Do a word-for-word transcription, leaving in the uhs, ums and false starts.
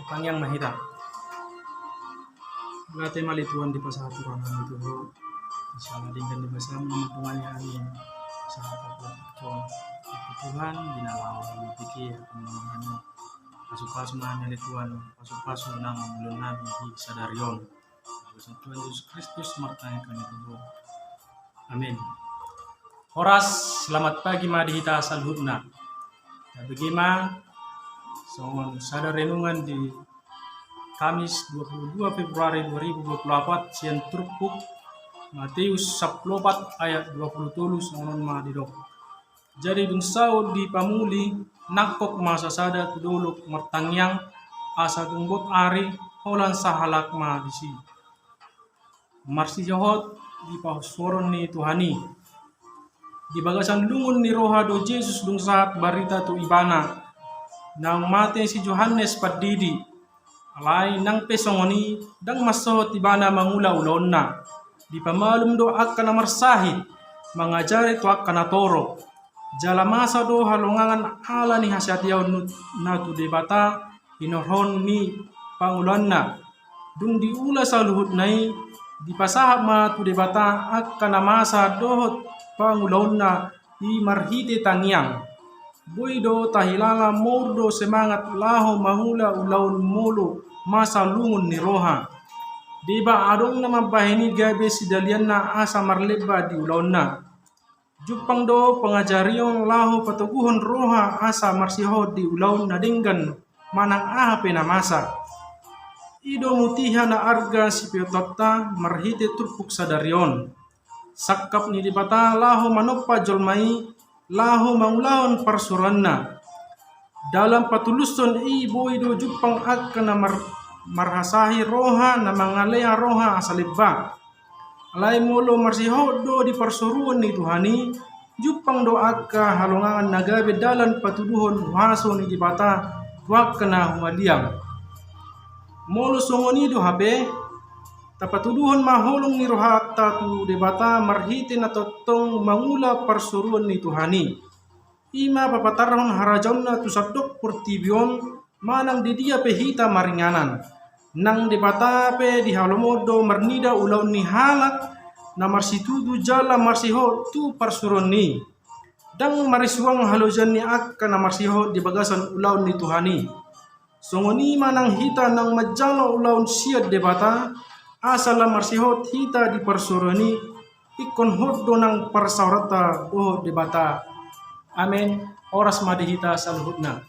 Tangiang ma hita. Mauliate ma ale Tuhan dipasahat roha nami tu Ho. Sai denggan di basaM na mandongani hami sahat tu Tuhan. Tuhan, di na laho hami pingkiri, hami pasupasu ma hami ale Tuhan, pasupasu nang ulaon nami di sadari on. Di bagasan Tuhan Jesus Kristus martangiang hami tu Ho. Amin. Horas, selamat pagi ma di hita saluhutna. Tabege ma songon sada renungan di Kamis dua puluh dua Februari dua ribu dua puluh empat, sian turpuk Mateus sampulu opat ayat dua puluh tolu, songon on ma didok. Jadi dung saut dipamuli, nangkok ma sasada tu dolok martangiang, asa dung bot ari, holan sahalak ma disi. Marsihot di pahoshot ni Tuhan i. Di bagasan lungun ni roha do Jesus dung sahat barita tu ibana naung mate si Johannes Pandidi. Alai nang pe songon i, ndang mansohot ibana mangula ulaonna. Dipamalum do angka na marsahit, mangajari tu angka na torop. Jala masa do halongangan ala ni hasatiaonna tu Debata, hinorhon ni pangulaonna. Dung diula saluhutna i, dipasahat ma tu Debata angka na masa dohot pangulaonna i marhite tangiang. Boi do tahilala mour do semangat laho mangula ulaon molo masa lungun ni roha. Deba adong na mambahen i gabe sidalianna asa marlemba di ulaonna. Jumpang do pangajarion laho patoguhon roha asa marsihot di ulaon na denggan manang aha pe na masa. I do mutiha na arga sipeotonta marhite turpuk sadari on. Sangkap ni Debata laho manompa jolma i laho mangulahon parsuruanna. Dalan patulushon i boi do jumpang angka na mar-, marhasahi roha na mangalea roha asa lemba. Alai molo marsihot do di parsuruon ni Tuhan i, jumpang do angka halongangan na gabe dalan patuduhon huaso ni Debata tu angka na humaliang. Molo songon i do hape, tapatuduhon ma holong ni rohanta tu Debata marhite na tongtong mangula parsuruon ni Tuhan i. I ma papatarhon harajaonna tu sandok portibi on, manang di dia pe hita maringanan. Nang Debata pe dihalomohon do marnida ulaon ni halak na marsitutu jala marsihot tu parsuruon i. Ndang marisuang halojaon ni angka na marsihot di bagasan ulaon ni Tuhan i. Songon i ma nang hita naung manjalo ulaon sian Debata, asa lam marsihot hita di parsuruon i, ingkon hot do nang parsaoranta dohot Debata. Amen. Horas ma di hita saluhutna.